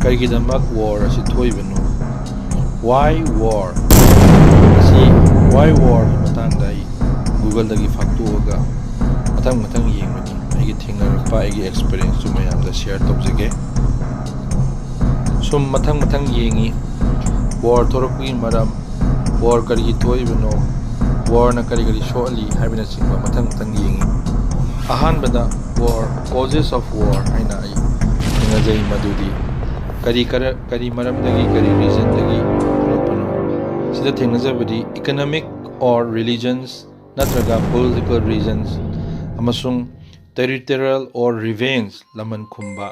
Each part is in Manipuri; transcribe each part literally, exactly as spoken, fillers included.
ꯀꯔꯤꯒꯤꯗꯃꯛ ꯋꯥꯔ ꯑꯁꯤ ꯊꯣꯛꯏꯕꯅꯣ? Why war? ꯑꯁꯤ, why war ꯒꯤ ꯃꯇꯥꯡꯗ ꯑꯩ Google ꯗꯒꯤ ꯐꯥꯛꯇꯣꯛꯑꯒ ꯃꯊꯪ ꯃꯊꯪ ꯌꯦꯡꯕꯅꯤ꯫ ꯑꯩꯒꯤ ꯊꯦꯡꯅꯔꯛꯄ, ꯑꯩꯒꯤ experience ꯁꯨ ꯃꯌꯥꯝꯗ share ꯇꯧꯖꯒꯦ꯫ ꯁꯨꯝ ꯃꯊꯪ ꯃꯊꯪ ꯌꯦꯡꯉꯤ꯫ ꯋꯥꯔ ꯊꯣꯔꯛꯄꯒꯤ ꯃꯔꯝ, ꯋꯥꯔ ꯀꯔꯤꯒꯤ ꯊꯣꯛꯏꯕꯅꯣ, ꯋꯥꯔꯅ ꯀꯔꯤ ꯀꯔꯤ ꯁꯣꯛꯍꯜꯂꯤ ꯍꯥꯏꯕꯅꯆꯤꯡꯕ ꯃꯊꯪ ꯃꯊꯪ ꯌꯦꯡꯉꯤ꯫ ꯑꯍꯥꯟꯕꯗ ꯋꯥꯔ, causes of war ꯍꯥꯏꯅ ꯑꯩ ꯈꯪꯅꯖꯩ꯫ ꯃꯗꯨꯗꯤ ꯀꯔꯤ ꯀꯔ-, ꯀꯔꯤ ꯃꯔꯝꯗꯒꯤ, ꯀꯔꯤ reason ꯗꯒꯤ ꯊꯣꯛꯂꯛꯄꯅꯣ? ꯁꯤꯗ ꯊꯦꯡꯅꯖꯕꯗꯤ economic or religions ꯅꯠꯇ꯭ꯔꯒ political reasons ꯑꯃꯁꯨꯡ territorial or revenge, ꯂꯃꯟ ꯈꯨꯝꯕ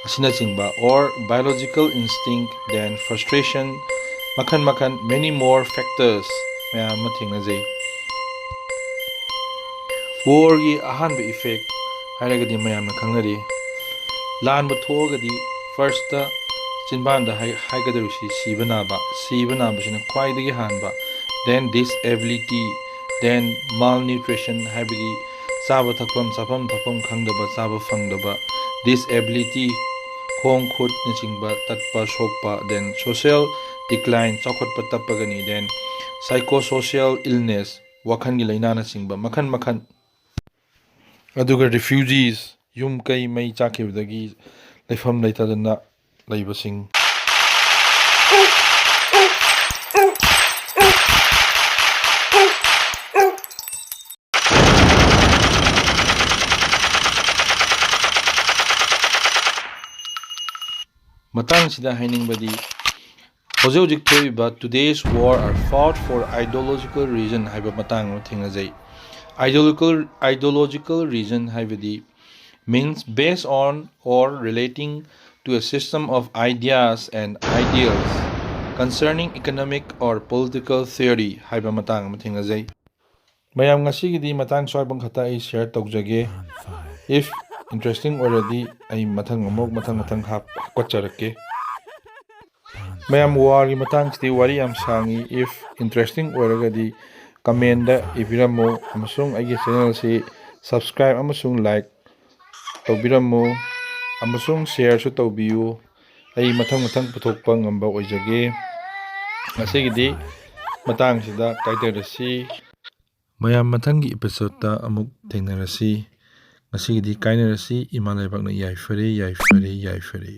ꯑꯁꯤꯅꯆꯤꯡꯕ, or biological instinct, then frustration, ꯃꯈꯟ ꯃꯈꯟ, many more factors ꯃꯌꯥꯝ ꯑꯃ ꯊꯦꯡꯅꯖꯩ꯫ ꯋꯥꯔꯒꯤ ꯑꯍꯥꯟꯕ effect ꯍꯥꯏꯔꯒꯗꯤ ꯃꯌꯥꯝꯅ ꯈꯪꯅꯔꯤ, ꯂꯥꯟꯕꯨ ꯊꯣꯛꯑꯒꯗꯤ first ꯇ ꯆꯤꯟꯕꯥꯟꯗ ꯍꯥꯏ-, ꯍꯥꯏꯒꯗꯧꯔꯤꯁꯤ ꯁꯤꯕ ꯅꯥꯕ, ꯁꯤꯕ ꯅꯥꯕꯁꯤꯅ ꯈ꯭ꯋꯥꯏꯗꯒꯤ ꯍꯥꯟꯕ, then disability, then malnutrition ꯍꯥꯏꯕꯗꯤ ꯆꯥꯕ ꯊꯛꯐꯝ, ꯆꯥꯐꯝ ꯊꯛꯐꯝ ꯈꯪꯗꯕ, ꯆꯥꯕ ꯐꯪꯗꯕ, disability, ꯈꯣꯡ ꯈꯨꯠꯅꯆꯤꯡꯕ ꯇꯠꯄ ꯁꯣꯛꯄ, then social decline, ꯆꯥꯎꯈꯠꯄ ꯇꯞꯄꯒꯅꯤ, then psychosocial illness, ꯋꯥꯈꯜꯒꯤ ꯂꯥꯏꯅꯥꯅꯆꯤꯡꯕ ꯃꯈꯜ ꯃꯈꯜ꯫ ꯑꯗꯨꯒ refugees, ꯌꯨꯝ ꯀꯩ ꯃꯩ ꯆꯥꯛꯈꯤꯕꯗꯒꯤ ꯂꯩꯐꯝ ꯂꯩꯇꯗꯅ ꯂꯩꯕꯁꯤꯡ꯫ ꯃꯇꯥꯡꯁꯤꯗ ꯍꯥꯏꯅꯤꯡꯕꯗꯤ, ꯍꯧꯖꯤꯛ ꯍꯧꯖꯤꯛ ꯊꯣꯛꯏꯕ today's war are fought for ideological reason ꯍꯥꯏꯕ ꯃꯇꯥꯡ ꯑꯃ ꯊꯦꯡꯅꯖꯩ꯫ Ideological, ideological reason ꯍꯥꯏꯕꯗꯤ means based on or relating to a system of ideas and ideals concerning economic or political theory ꯍꯥꯏꯕ ꯃꯇꯥꯡ ꯑꯃ ꯊꯦꯡꯅꯖꯩ꯫ ꯃꯌꯥꯝ, ꯉꯁꯤꯒꯤꯗꯤ ꯃꯇꯥꯡ ꯁ꯭ꯋꯥꯏꯐꯥꯎ ꯈꯛꯇ ꯑꯩ share ꯇꯧꯖꯒꯦ꯫ If interesting ꯑꯣꯏꯔꯗꯤ ꯑꯩ ꯃꯊꯪ ꯑꯃꯨꯛ ꯃꯊꯪ ꯃꯊꯪ ꯍꯥꯞ-, ꯍꯥꯞꯀꯠꯆꯔꯛꯀꯦ꯫ ꯃꯌꯥꯝ, ꯋꯥꯔꯒꯤ ꯃꯇꯥꯡꯁꯤꯗꯤ ꯋꯥꯔꯤ ꯌꯥꯝ ꯁꯥꯡꯉꯤ꯫ If interesting ꯑꯣꯏꯔꯒꯗꯤ comment ꯏꯕꯤꯔꯝꯃꯨ ꯑꯃꯁꯨꯡ ꯑꯩꯒꯤ channel ꯑꯁꯤ subscribe ꯑꯃꯁꯨꯡ like ꯇꯧꯕꯤꯔꯝꯃꯨ ꯑꯃꯁꯨꯡ share ꯁꯨ ꯇꯧꯕꯤꯌꯨ꯫ ꯑꯩ ꯃꯊꯪ ꯃꯊꯪ ꯄꯨꯊꯣꯛꯄ ꯉꯝꯕ ꯑꯣꯏꯖꯒꯦ꯫ ꯉꯁꯤꯒꯤꯗꯤ ꯃꯇꯥꯡꯁꯤꯗ ꯀꯥꯏꯅꯔꯁꯤ꯫ ꯃꯌꯥꯝ ꯃꯊꯪꯒꯤ episode ꯇ ꯑꯃꯨꯛ ꯊꯦꯡꯅꯔꯁꯤ꯫ ꯉꯁꯤꯒꯤꯗꯤ ꯀꯥꯏꯅꯔꯁꯤ꯫ ꯏꯃꯥ ꯂꯩꯕꯥꯛꯅ ꯌꯥꯏꯐꯔꯦ, ꯌꯥꯏꯐꯔꯦ, ꯌꯥꯏꯐꯔꯦ꯫